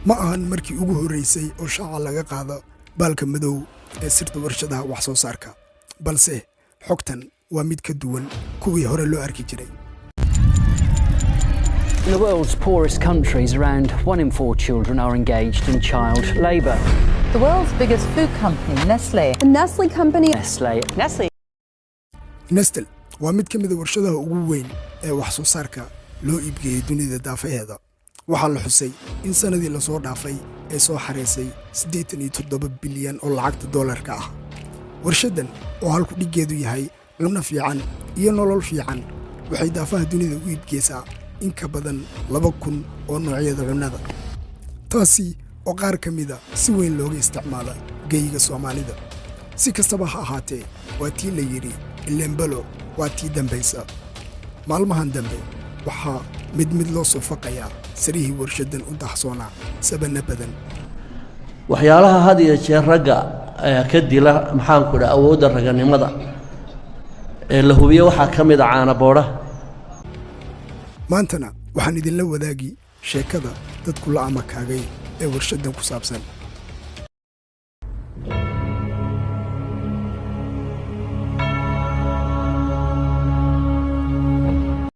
Ma ahan markii ugu horreysay oo shaaca laga qaado baalka madow ee sirta warshadaha wax soo saarka, balse xogtan waa mid ka duwan kuwii hore loo arki jiray. In the world's poorest countries, around one in four children are engaged in child labour. The world's biggest food company, Nestle. The Nestle company. Nestle. Nestle. Nestle waa mid ka mida warshadaha ugu weyn ee wax soo saarka loo iibgeeyey dunida daafaheeda. Waxaa la xusay in sannadii lasoo dhaafay ay soo xareysay 87 bilyan oo lacagta doolarka ah. Warshaddan oo halku dhiggeedu yahay cunno fiican iyo nolol fiican waxay daafaha dunida u iibgeysaa in ka badan 2000 oo noocyada cunnada, taasi oo qaar ka mida si weyn looga isticmaala geyiga Soomaalida. Si kastaba ha ahaatee, waa tii la yidhi ilembalo waa tii dambaysa. Maalmahan dambe waxaa mid mid loo soo faqayaa sirihii warshaddan u dahsoonaa sabana badan. Waxyaalaha had iyo jeer ragga ka dila, maxaanku idhaha, awoodda raganimada ee la hubiyo waxaa ka mid a caana boodhaha. Maantana waxaan idinla wadaagi sheekada dadku la amakaagay ee warshaddan ku saabsan.